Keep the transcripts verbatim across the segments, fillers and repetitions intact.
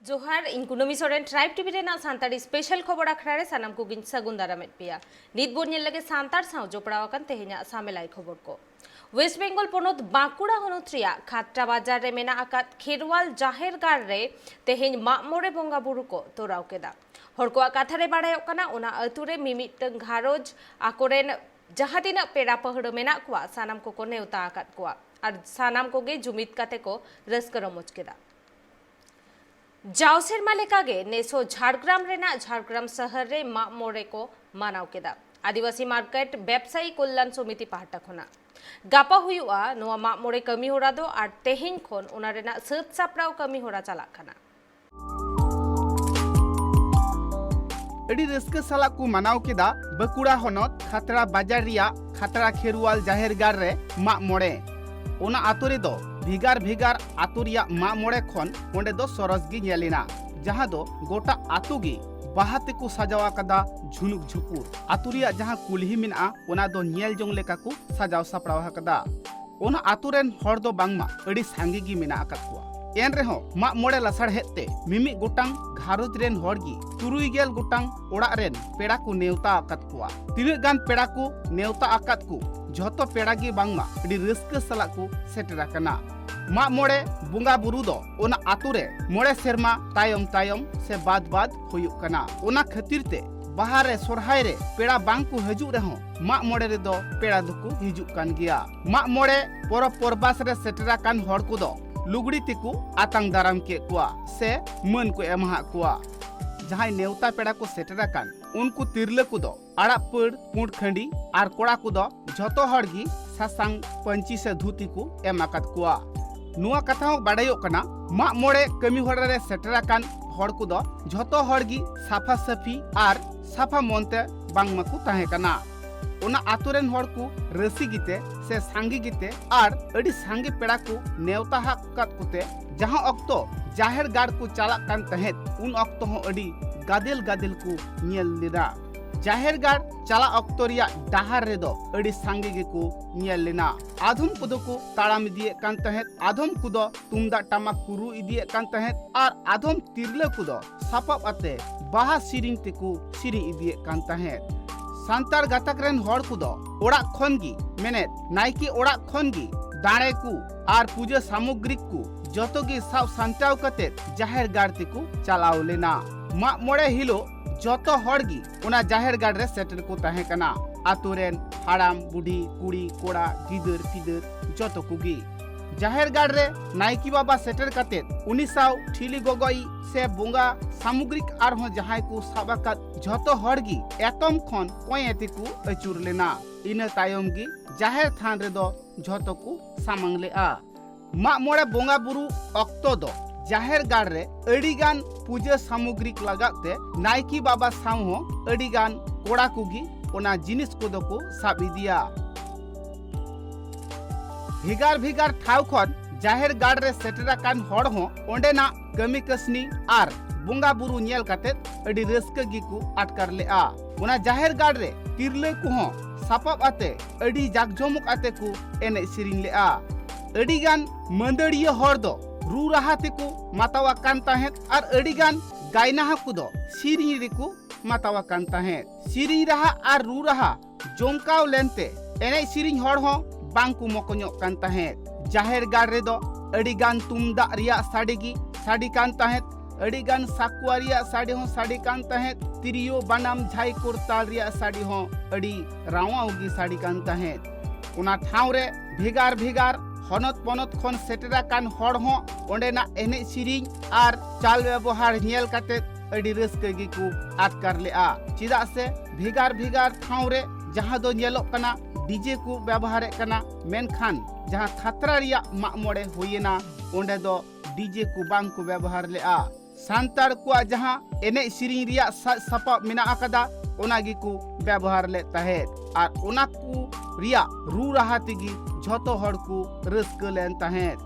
ᱡᱚᱦᱟᱨ, ᱤᱧ ᱠᱩᱱᱟᱹᱢᱤ ᱥᱚᱨᱮᱱ, ᱴᱨᱟᱭᱤᱵᱽ ᱴᱤᱵᱷᱤ ᱨᱮᱱᱟᱜ ᱥᱟᱱᱛᱟᱲᱤ ᱥᱯᱮᱥᱟᱞ ᱠᱷᱚᱵᱚᱨ ᱟᱠᱷᱲᱟ ᱨᱮ ᱥᱟᱱᱟᱢ ᱠᱚᱜᱮᱧ ᱥᱟᱹᱜᱩᱱ ᱫᱟᱨᱟᱢᱮᱫ ᱯᱮᱭᱟ᱾ ᱱᱤᱛ ᱵᱚᱱ ᱧᱮᱞ ᱞᱮᱜᱮ ᱥᱟᱱᱛᱟᱲ ᱥᱟᱶ ᱡᱚᱯᱲᱟᱣ ᱟᱠᱟᱱ ᱛᱮᱦᱮᱧᱟᱜ ᱥᱟᱢᱮᱞᱟᱭ ᱠᱷᱚᱵᱚᱨ ᱠᱚ᱾ ᱳᱭᱮᱥᱴ ᱵᱮᱝᱜᱚᱞ ᱯᱚᱱᱚᱛ ᱵᱟᱸᱠᱩᱲᱟ ᱦᱚᱱᱚᱛ ᱨᱮᱭᱟᱜ ᱠᱷᱟᱛᱲᱟ ᱵᱟᱡᱟᱨ ᱨᱮ ᱢᱮᱱᱟᱜ ᱟᱠᱟᱫ ᱠᱷᱮᱨᱣᱟᱞ ᱡᱟᱦᱮᱨ ᱜᱟᱲ ᱨᱮ ᱛᱮᱦᱮᱧ ᱢᱟᱜ ᱢᱚᱬᱮ ᱵᱚᱸᱜᱟ ᱵᱩᱨᱩ ᱠᱚ ᱛᱚᱨᱟᱣ ᱠᱮᱫᱟ᱾ ᱦᱚᱲ ᱠᱚᱣᱟᱜ ᱠᱟᱛᱷᱟ ᱨᱮ ᱵᱟᱲᱟᱭᱚᱜ ᱠᱟᱱᱟ, ᱚᱱᱟ ᱟᱹᱛᱩ ᱨᱮ ᱢᱤᱢᱤᱫᱴᱟᱝ ᱜᱷᱟᱨᱚᱸᱡᱽ ᱟᱠᱚᱨᱮᱱ ᱡᱟᱦᱟᱸ ᱛᱤᱱᱟᱹᱜ ᱯᱮᱲᱟ ᱯᱟᱹᱦᱲᱟᱹ ᱢᱮᱱᱟᱜ ᱠᱚᱣᱟ, ᱥᱟᱱᱟᱢ ᱠᱚᱠᱚ ᱱᱮᱣᱛᱟ ᱟᱠᱟᱫ ᱠᱚᱣᱟ ᱟᱨ ᱥᱟᱱᱟᱢ ᱠᱚᱜᱮ ᱡᱩᱢᱤᱫ ᱠᱟᱛᱮ ᱠᱚ ᱨᱟᱹᱥᱠᱟᱹ ᱨᱚᱢᱚᱡᱽ ᱠᱮᱫᱟ᱾ ᱡᱟᱣ ᱥᱮᱨᱢᱟ ᱞᱮᱠᱟᱜᱮ ᱱᱮᱥ ᱦᱚᱸ ᱡᱷᱟᱲᱜᱨᱟᱢ ᱨᱮᱱᱟᱜ ᱡᱷᱟᱲᱜᱨᱟᱢ ᱥᱟᱦᱟᱨ ᱨᱮ ᱢᱟᱜ ᱢᱚᱬᱮ ᱠᱚ ᱢᱟᱱᱟᱣ ᱠᱮᱫᱟ ᱟᱹᱫᱤᱵᱟᱹᱥᱤ ᱢᱟᱨᱠᱮᱴ ᱵᱮᱵᱽᱥᱟᱭᱤ ᱠᱚᱞᱭᱟᱱ ᱥᱚᱢᱤᱛᱤ ᱯᱟᱦᱴᱟ ᱠᱷᱚᱱᱟᱜ᱾ ᱜᱟᱯᱟ ᱦᱩᱭᱩᱜᱼᱟ ᱱᱚᱣᱟ ᱢᱟᱜ ᱢᱚᱬᱮ ᱠᱟᱹᱢᱤ ᱦᱚᱨᱟ ᱫᱚ ᱟᱨ ᱛᱮᱦᱮᱧ ᱠᱷᱚᱱ ᱚᱱᱟ ᱨᱮᱱᱟᱜ ᱥᱟᱹᱛ ᱥᱟᱯᱲᱟᱣ ᱠᱟᱹᱢᱤ ᱦᱚᱨᱟ ᱪᱟᱞᱟᱜ ᱠᱟᱱᱟ᱾ ᱟᱹᱰᱤ ᱨᱟᱹᱥᱠᱟᱹ ᱥᱟᱞᱟᱜ ᱠᱚ ᱢᱟᱱᱟᱣ ᱠᱮᱫᱟ ᱵᱟᱸᱠᱩᱲᱟ ᱦᱚᱱᱚᱛ ᱠᱷᱟᱛᱲᱟ ᱵᱟᱡᱟᱨ ᱨᱮᱭᱟᱜ ᱠᱷᱟᱛᱲᱟ ᱠᱷᱮᱨᱣᱟᱞ ᱡᱟᱦᱮᱨ ᱜᱟᱲ ᱨᱮ ᱢᱟᱜ ᱢᱚᱬᱮ᱾ ᱚᱱᱟ ᱟᱛᱳ ᱨᱮᱫᱚ ᱵᱷᱮᱜᱟᱨ ᱵᱷᱮᱜᱟᱨ ᱟᱛᱳ ᱨᱮᱭᱟᱜ ᱢᱟᱜ ᱢᱚᱬᱮ ᱠᱷᱚᱱ ᱚᱸᱰᱮ ᱫᱚ ᱥᱚᱨᱚᱥ ᱜᱮ ᱧᱮᱞ ᱮᱱᱟ, ᱡᱟᱦᱟᱸ ᱫᱚ ᱜᱚᱴᱟ ᱟᱛᱳ ᱜᱮ ᱵᱟᱦᱟ ᱛᱮᱠᱚ ᱥᱟᱡᱟᱣ ᱟᱠᱟᱫᱟ ᱡᱷᱩᱱᱩᱠ ᱡᱷᱩᱯᱩᱨ᱾ ᱟᱛᱳ ᱨᱮᱭᱟᱜ ᱡᱟᱦᱟᱸ ᱠᱩᱞᱦᱤ ᱢᱮᱱᱟᱜᱼᱟ, ᱚᱱᱟ ᱫᱚ ᱧᱮᱞ ᱡᱚᱝ ᱞᱮᱠᱟ ᱠᱚ ᱥᱟᱡᱟᱣ ᱥᱟᱯᱲᱟᱣ ᱟᱠᱟᱫᱟ᱾ ᱚᱱᱟ ᱟᱛᱳ ᱨᱮᱱ ᱦᱚᱲ ᱫᱚ ᱵᱟᱝᱢᱟ ᱟᱹᱰᱤ ᱥᱟᱸᱜᱮ ᱜᱮ ᱢᱮᱱᱟᱜ ᱟᱠᱟᱫ ᱠᱚᱣᱟ᱾ ᱮᱱ ᱨᱮᱦᱚᱸ ᱢᱟᱜ ᱢᱚᱬᱮ ᱞᱟᱥᱟᱲᱦᱮᱫ ᱛᱮ ᱢᱤᱢᱤᱫ ᱜᱚᱴᱟᱝ ᱜᱷᱟᱨᱚᱸᱡᱽ ᱨᱮᱱ ᱦᱚᱲ ᱜᱮ ᱛᱩᱨᱩᱭ ᱜᱮᱞ ᱜᱚᱴᱟᱝ ᱚᱲᱟᱜ ᱨᱮᱱ ᱯᱮᱲᱟ ᱠᱚ ᱱᱮᱣᱛᱟ ᱟᱠᱟᱫ ᱠᱚᱣᱟ᱾ ᱛᱤᱱᱟᱹᱜ ᱜᱟᱱ ᱯᱮᱲᱟ ᱠᱚ ᱱᱮᱣᱛᱟ ᱟᱠᱟᱫ ᱠᱚ, ᱡᱷᱚᱛᱚ ᱯᱮᱲᱟ ᱜᱮ ᱵᱟᱝᱢᱟ ᱟᱹᱰᱤ ᱨᱟᱹᱥᱠᱟᱹ ᱥᱟᱞᱟᱜ ᱠᱚ ᱥᱮᱴᱮᱨ ᱟᱠᱟᱱᱟ᱾ ᱢᱟᱜ ᱢᱚᱬᱮ ᱵᱚᱸᱜᱟ ᱵᱩᱨᱩ ᱫᱚ ᱚᱱᱟ ᱟᱛᱳ ᱨᱮ ᱢᱚᱬᱮ ᱥᱮᱨᱢᱟ ᱛᱟᱭᱚᱢ ᱛᱟᱭᱚᱢ ᱥᱮ ᱵᱟᱫ ᱵᱟᱫ ᱦᱩᱭᱩᱜ ᱠᱟᱱᱟ᱾ ᱚᱱᱟ ᱠᱷᱟᱹᱛᱤᱨ ᱛᱮ ᱵᱟᱦᱟ ᱨᱮ, ᱥᱚᱨᱦᱟᱭ ᱨᱮ ᱯᱮᱲᱟ ᱵᱟᱝ ᱠᱚ ᱦᱤᱡᱩᱜ ᱨᱮᱦᱚᱸ ᱢᱟᱜ ᱢᱚᱬᱮ ᱨᱮᱫᱚ ᱯᱮᱲᱟ ᱫᱚᱠᱚ ᱦᱤᱡᱩᱜ ᱠᱟᱱ ᱜᱮᱭᱟ᱾ ᱢᱟᱜ ᱢᱚᱬᱮ ᱯᱚᱨᱚᱵᱽ ᱯᱚᱨᱵᱟᱥ ᱨᱮ ᱥᱮᱴᱮᱨ ᱟᱠᱟᱱ ᱦᱚᱲ ᱠᱚᱫᱚ ᱞᱩᱜᱽᱲᱤ ᱛᱮᱠᱚ ᱟᱛᱟᱝ ᱫᱟᱨᱟᱢ ᱠᱮᱫ ᱠᱚᱣᱟ ᱥᱮ ᱢᱟᱹᱱ ᱠᱚ ᱮᱢᱟᱦᱟᱫ ᱠᱚᱣᱟ᱾ ᱡᱟᱦᱟᱸᱭ ᱱᱮᱣᱛᱟ ᱯᱮᱲᱟ ᱠᱚ ᱥᱮᱴᱮᱨ ᱟᱠᱟᱱ, ᱩᱱᱠᱩ ᱛᱤᱨᱞᱟᱹ ᱠᱚᱫᱚ ᱟᱲᱟᱜ ᱯᱟᱹᱲ ᱯᱩᱸᱰ ᱠᱷᱟᱹᱰᱤ ᱟᱨ ᱠᱚᱲᱟ ᱠᱚᱫᱚ ᱡᱷᱚᱛᱚ ᱦᱚᱲ ᱜᱮ ᱥᱟᱥᱟᱝ ᱯᱟᱹᱧᱪᱤ ᱥᱮ ᱫᱷᱩᱛᱤ ᱠᱚ ᱮᱢ ᱟᱠᱟᱫ ᱠᱚᱣᱟ᱾ ᱱᱚᱣᱟ ᱠᱟᱛᱷᱟ ᱦᱚᱸ ᱵᱟᱰᱟᱭᱚᱜ ᱠᱟᱱᱟ, ᱢᱟᱜ ᱢᱚᱬᱮ ᱠᱟᱹᱢᱤ ᱦᱚᱨᱟ ᱨᱮ ᱥᱮᱴᱮᱨ ᱟᱠᱟᱱ ᱦᱚᱲ ᱠᱚᱫᱚ ᱡᱷᱚᱛᱚ ᱦᱚᱲ ᱜᱮ ᱥᱟᱯᱷᱟ ᱥᱟᱹᱯᱷᱤ ᱟᱨ ᱥᱟᱯᱷᱟ ᱢᱚᱱ ᱛᱮ ᱵᱟᱝᱢᱟ ᱠᱚ ᱛᱟᱦᱮᱸ ᱠᱟᱱᱟ᱾ ᱚᱱᱟ ᱟᱛᱳ ᱨᱮᱱ ᱦᱚᱲ ᱠᱚ ᱨᱟᱹᱥᱤ ᱜᱮᱛᱮ ᱥᱮ ᱥᱟᱸᱜᱮ ᱜᱮᱛᱮ ᱟᱨ ᱟᱹᱰᱤ ᱥᱟᱸᱜᱮ ᱯᱮᱲᱟ ᱠᱚ ᱱᱮᱣᱛᱟ ᱟᱠᱟᱫ ᱠᱚᱛᱮ, ᱡᱟᱦᱟᱸ ᱚᱠᱛᱚ ᱡᱟᱦᱮᱨ ᱜᱟᱲ ᱠᱚ ᱪᱟᱞᱟᱜ ᱠᱟᱱ ᱛᱟᱦᱮᱸᱫ, ᱩᱱ ᱚᱠᱛᱚ ᱦᱚᱸ ᱟᱹᱰᱤ ᱜᱟᱫᱮᱞ ᱜᱟᱫᱮᱞ ᱠᱚ ᱧᱮᱞ ᱞᱮᱫᱟ᱾ ᱡᱟᱦᱮᱨ ᱜᱟᱲ ᱪᱟᱞᱟᱜ ᱚᱠᱛᱚ ᱨᱮᱭᱟᱜ ᱰᱟᱦᱟᱨ ᱨᱮᱫᱚ ᱟᱹᱰᱤ ᱥᱟᱸᱜᱮ ᱜᱮᱠᱚ ᱧᱮᱞ ᱞᱮᱱᱟ᱾ ᱟᱫᱚᱢ ᱠᱚᱫᱚ ᱠᱚ ᱛᱟᱲᱟᱢ ᱤᱫᱤᱭᱮᱫ ᱠᱟᱱ ᱛᱟᱦᱮᱸᱫ, ᱟᱫᱚᱢ ᱠᱚᱫᱚ ᱛᱩᱢᱫᱟᱜ ᱴᱟᱢᱟᱠ ᱠᱚ ᱨᱩ ᱤᱫᱤᱭᱮᱫ ᱠᱟᱱ ᱛᱟᱦᱮᱸᱫ ᱟᱨ ᱟᱫᱚᱢ ᱛᱤᱨᱞᱟᱹ ᱠᱚᱫᱚ ᱥᱟᱯᱟᱵ ᱟᱛᱮ ᱵᱟᱦᱟ ᱥᱮᱨᱮᱧ ᱛᱮᱠᱚ ᱥᱮᱨᱮᱧ ᱤᱫᱤᱭᱮᱫ ᱠᱟᱱ ᱛᱟᱦᱮᱸᱫ᱾ ᱥᱟᱱᱛᱟᱲ ᱜᱟᱛᱟᱠ ᱨᱮᱱ ᱦᱚᱲ ᱠᱚᱫᱚ ᱚᱲᱟᱜ ᱠᱷᱚᱱ ᱜᱮ, ᱢᱮᱱᱮᱫ ᱱᱟᱭᱠᱮ ᱚᱲᱟᱜ ᱠᱷᱚᱱ ᱜᱮ ᱫᱟᱲᱮ ᱠᱚ ᱟᱨ ᱯᱩᱡᱟᱹ ᱥᱟᱢᱚᱜᱽᱨᱤ ᱠᱚ ᱡᱚᱛᱚ ᱜᱮ ᱥᱟᱵ ᱥᱟᱢᱴᱟᱣ ᱠᱟᱛᱮ ᱡᱟᱦᱮᱨ ᱜᱟᱲ ᱛᱮᱠᱚ ᱪᱟᱞᱟᱣ ᱞᱮᱱᱟ᱾ ᱢᱟᱜ ᱢᱚᱬᱮ ᱦᱤᱞᱳᱜ ᱡᱚᱛᱚ ᱦᱚᱲ ᱜᱮ ᱚᱱᱟ ᱡᱟᱦᱮᱨ ᱜᱟᱲ ᱨᱮ ᱥᱮᱴᱮᱨ ᱠᱚ ᱛᱟᱦᱮᱸ ᱠᱟᱱᱟ᱾ ᱟᱛᱳ ᱨᱮᱱ ᱦᱟᱲᱟᱢ, ᱵᱩᱰᱷᱤ, ᱠᱩᱲᱤ, ᱠᱚᱲᱟ, ᱜᱤᱫᱟᱹᱨ, ᱯᱤᱫᱟᱹᱨ ᱡᱚᱛᱚ ᱠᱚᱜᱮ᱾ ᱡᱟᱦᱮᱨ ᱜᱟᱲ ᱨᱮ ᱱᱟᱭᱠᱮ ᱵᱟᱵᱟ ᱥᱮᱴᱮᱨ ᱠᱟᱛᱮ ᱩᱱᱤ ᱥᱟᱶ ᱴᱷᱤᱞᱤ ᱜᱚᱜᱚᱭᱤᱡ ᱥᱮ ᱵᱚᱸᱜᱟ ᱥᱟᱢᱚᱜᱽᱨᱤᱠ ᱟᱨᱦᱚᱸ ᱡᱟᱦᱟᱸᱭ ᱠᱚ ᱥᱟᱵ ᱟᱠᱟᱫ ᱡᱷᱚᱛᱚ ᱦᱚᱲ ᱜᱮ ᱮᱛᱚᱢ ᱠᱷᱚᱱ ᱠᱚᱸᱭᱮ ᱛᱮᱠᱚ ᱟᱹᱪᱩᱨ ᱞᱮᱱᱟ᱾ ᱤᱱᱟᱹ ᱛᱟᱭᱚᱢ ᱜᱮ ᱡᱟᱦᱮᱨ ᱛᱷᱟᱱ ᱨᱮᱫᱚ ᱡᱷᱚᱛᱚ ᱠᱚ ᱥᱟᱢᱟᱝ ᱞᱮᱜᱼᱟ᱾ ᱢᱟᱜ ᱢᱚᱬᱮ ᱵᱚᱸᱜᱟ ᱵᱩᱨᱩ ᱚᱠᱛᱚ ᱫᱚ ᱡᱟᱦᱮᱨ ᱜᱟᱲ ᱨᱮ ᱟᱹᱰᱤ ᱜᱟᱱ ᱯᱩᱡᱟᱹ ᱥᱟᱢᱚᱜᱽᱨᱤᱠ ᱞᱟᱜᱟᱜ ᱛᱮ ᱱᱟᱭᱠᱮ ᱵᱟᱵᱟ ᱥᱟᱶ ᱦᱚᱸ ᱟᱹᱰᱤ ᱜᱟᱱ ᱠᱚᱲᱟ ᱠᱚᱜᱮ ᱚᱱᱟ ᱡᱤᱱᱤᱥ ᱠᱚᱫᱚ ᱠᱚ ᱥᱟᱵ ᱤᱫᱤᱭᱟ᱾ ᱵᱷᱮᱜᱟᱨ ᱵᱷᱮᱜᱟᱨ ᱴᱷᱟᱶ ᱠᱷᱚᱱ ᱡᱟᱦᱮᱨ ᱜᱟᱲ ᱨᱮ ᱥᱮᱴᱮᱨ ᱟᱠᱟᱱ ᱦᱚᱲ ᱦᱚᱸ ᱚᱸᱰᱮᱱᱟᱜ ᱠᱟᱹᱢᱤ ᱠᱟᱹᱥᱱᱤ ᱟᱨ ᱵᱚᱸᱜᱟ ᱵᱩᱨᱩ ᱧᱮᱞ ᱠᱟᱛᱮ ᱟᱹᱰᱤ ᱨᱟᱹᱥᱠᱟᱹ ᱜᱮᱠᱚ ᱟᱴᱠᱟᱨ ᱞᱮᱜᱼᱟ᱾ ᱚᱱᱟ ᱡᱟᱦᱮᱨ ᱜᱟᱲ ᱨᱮ ᱛᱤᱨᱞᱟᱹ ᱠᱚᱦᱚᱸ ᱥᱟᱯᱟᱵ ᱟᱛᱮ ᱟᱹᱰᱤ ᱡᱟᱠᱡᱚᱢᱚᱠ ᱟᱛᱮ ᱠᱚ ᱮᱱᱮᱡ ᱥᱮᱨᱮᱧ ᱞᱮᱜᱼᱟ᱾ ᱟᱹᱰᱤ ᱜᱟᱱ ᱢᱟᱹᱫᱟᱹᱲᱤᱭᱟᱹ ᱦᱚᱲ ᱫᱚ ᱨᱩ ᱨᱟᱦᱟ ᱛᱮᱠᱚ ᱢᱟᱛᱟᱣ ᱟᱠᱟᱱ ᱛᱟᱦᱮᱸᱫ ᱟᱨ ᱟᱹᱰᱤ ᱜᱟᱱ ᱜᱟᱭᱱᱟᱦᱟ ᱠᱚᱫᱚ ᱥᱮᱨᱮᱧ ᱨᱮᱠᱚ ᱢᱟᱛᱟᱣ ᱟᱠᱟᱱ ᱛᱟᱦᱮᱸᱫ᱾ ᱥᱮᱨᱮᱧ ᱨᱟᱦᱟ ᱟᱨ ᱨᱩ ᱨᱟᱦᱟ ᱡᱚᱢᱠᱟᱣ ᱞᱮᱱᱛᱮ ᱮᱱᱮᱡ ᱥᱮᱨᱮᱧ ᱦᱚᱲ ᱦᱚᱸ ᱵᱟᱝ ᱠᱚ ᱢᱚᱠᱚᱧᱚᱜ ᱠᱟᱱ ᱛᱟᱦᱮᱸᱫ᱾ ᱡᱟᱦᱮᱨ ᱜᱟᱲ ᱨᱮᱫᱚ ᱟᱹᱰᱤ ᱜᱟᱱ ᱛᱩᱢᱫᱟᱜ ᱨᱮᱭᱟᱜ ᱥᱟᱰᱮ ᱜᱮ ᱥᱟᱰᱮ ᱠᱟᱱ ᱛᱟᱦᱮᱸᱫ, ᱟᱹᱰᱤ ᱜᱟᱱ ᱥᱟᱠᱣᱟ ᱨᱮᱭᱟᱜ ᱥᱟᱰᱮ ᱦᱚᱸ ᱥᱟᱰᱮ ᱠᱟᱱ ᱛᱟᱦᱮᱸᱫ, ᱛᱤᱨᱭᱳ, ᱵᱟᱱᱟᱢ, ᱡᱷᱟᱭ ᱠᱚᱨᱛᱟᱞ ᱨᱮᱭᱟᱜ ᱥᱟᱰᱮ ᱦᱚᱸ ᱟᱹᱰᱤ ᱨᱟᱣᱟᱣ ᱜᱮ ᱥᱟᱰᱮ ᱠᱟᱱ ᱛᱟᱦᱮᱸᱫ᱾ ᱚᱱᱟ ᱴᱷᱟᱶ ᱨᱮ ᱵᱷᱮᱜᱟᱨ ᱵᱷᱮᱜᱟᱨ ᱦᱚᱱᱚᱛ ᱯᱚᱱᱚᱛ ᱠᱷᱚᱱ ᱥᱮᱴᱮᱨ ᱟᱠᱟᱱ ᱦᱚᱲ ᱦᱚᱸ ᱚᱸᱰᱮᱱᱟᱜ ᱮᱱᱮᱡ ᱥᱮᱨᱮᱧ ᱟᱨ ᱪᱟᱞ ᱵᱮᱵᱚᱦᱟᱨ ᱧᱮᱞ ᱠᱟᱛᱮ ᱟᱹᱰᱤ ᱨᱟᱹᱥᱠᱟᱹ ᱜᱮᱠᱚ ᱟᱴᱠᱟᱨ ᱞᱮᱜᱼᱟ᱾ ᱪᱮᱫᱟᱜ ᱥᱮ ᱵᱷᱮᱜᱟᱨ ᱵᱷᱮᱜᱟᱨ ᱴᱷᱟᱶ ᱨᱮ ᱡᱟᱦᱟᱸ ᱫᱚ ᱧᱮᱞᱚᱜ ᱠᱟᱱᱟ ᱰᱤᱡᱮ ᱠᱚ ᱵᱮᱵᱚᱦᱟᱨᱮᱫ ᱠᱟᱱᱟ, ᱢᱮᱱᱠᱷᱟᱱ ᱡᱟᱦᱟᱸ ᱠᱷᱟᱛᱲᱟ ᱨᱮᱭᱟᱜ ᱢᱟᱜ ᱢᱚᱬᱮ ᱦᱩᱭᱮᱱᱟ, ᱚᱸᱰᱮ ᱫᱚ ᱰᱤᱡᱮ ᱠᱚ ᱵᱟᱝ ᱠᱚ ᱵᱮᱵᱚᱦᱟᱨ ᱞᱮᱜᱼᱟ᱾ ᱥᱟᱱᱛᱟᱲ ᱠᱚᱣᱟᱜ ᱡᱟᱦᱟᱸ ᱮᱱᱮᱡ ᱥᱮᱨᱮᱧ ᱨᱮᱭᱟᱜ ᱥᱟᱡᱽ ᱥᱟᱯᱟᱵ ᱢᱮᱱᱟᱜ ᱟᱠᱟᱫᱟ, ᱚᱱᱟ ᱜᱮᱠᱚ ᱵᱮᱵᱚᱦᱟᱨ ᱞᱮᱫ ᱛᱟᱦᱮᱸᱫ ᱟᱨ ᱚᱱᱟ ᱠᱚ ᱨᱮᱭᱟᱜ ᱨᱩ ᱨᱟᱦᱟ ᱛᱮᱜᱮ ᱡᱷᱚᱛᱚ ᱦᱚᱲ ᱠᱚ ᱨᱟᱹᱥᱠᱟᱹ ᱞᱮᱱ ᱛᱟᱦᱮᱸᱫ᱾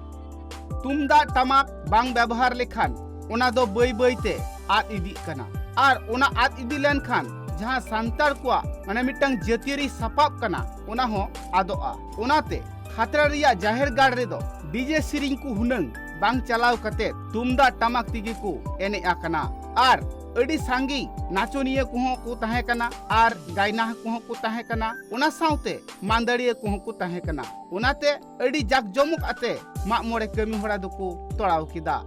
ᱛᱩᱢᱫᱟᱜ ᱴᱟᱢᱟᱠ ᱵᱟᱝ ᱵᱮᱵᱚᱦᱟᱨ ᱞᱮᱠᱷᱟᱱ ᱚᱱᱟ ᱫᱚ ᱵᱟᱹᱭ ᱵᱟᱹᱭ ᱛᱮ ᱟᱫ ᱤᱫᱤᱜ ᱠᱟᱱᱟ ᱟᱨ ᱚᱱᱟ ᱟᱫ ᱤᱫᱤ ᱞᱮᱱᱠᱷᱟᱱ ᱡᱟᱦᱟᱸ ᱥᱟᱱᱛᱟᱲ ᱠᱚᱣᱟᱜ ᱢᱟᱱᱮ ᱢᱤᱫᱴᱟᱝ ᱡᱟᱹᱛᱤᱭᱟᱹᱨᱤ ᱥᱟᱯᱟᱵ ᱠᱟᱱᱟ, ᱚᱱᱟ ᱦᱚᱸ ᱟᱫᱚᱜᱼᱟ᱾ ᱚᱱᱟᱛᱮ ᱠᱷᱟᱛᱲᱟ ᱨᱮᱭᱟᱜ ᱡᱟᱦᱮᱨ ᱜᱟᱲ ᱨᱮᱫᱚ ᱰᱤᱡᱮ ᱥᱮᱨᱮᱧ ᱠᱚ ᱦᱩᱱᱟᱹᱝ ᱵᱟᱝ ᱪᱟᱞᱟᱣ ᱠᱟᱛᱮ ᱛᱩᱢᱫᱟᱜ ᱴᱟᱢᱟᱠ ᱛᱮᱜᱮ ᱠᱚ ᱮᱱᱮᱡ ᱟᱠᱟᱱᱟ᱾ ᱟᱨ ᱟᱹᱰᱤ ᱥᱟᱸᱜᱮ ᱱᱟᱪᱚᱱᱤᱭᱟᱹ ᱠᱚᱦᱚᱸ ᱠᱚ ᱛᱟᱦᱮᱸ ᱠᱟᱱᱟ ᱟᱨ ᱜᱟᱭᱱᱟᱦᱟ ᱠᱚᱦᱚᱸ ᱠᱚ ᱛᱟᱦᱮᱸ ᱠᱟᱱᱟ, ᱚᱱᱟ ᱥᱟᱶᱛᱮ ᱢᱟᱹᱫᱟᱹᱲᱤᱭᱟᱹ ᱠᱚᱦᱚᱸ ᱠᱚ ᱛᱟᱦᱮᱸ ᱠᱟᱱᱟ᱾ ᱚᱱᱟᱛᱮ ᱟᱹᱰᱤ ᱡᱟᱠ ᱡᱚᱢᱚᱠ ᱟᱛᱮ ᱢᱟᱜ ᱢᱚᱬᱮ ᱠᱟᱹᱢᱤ ᱦᱚᱨᱟ ᱫᱚᱠᱚ ᱛᱚᱲᱟᱣ ᱠᱮᱫᱟ᱾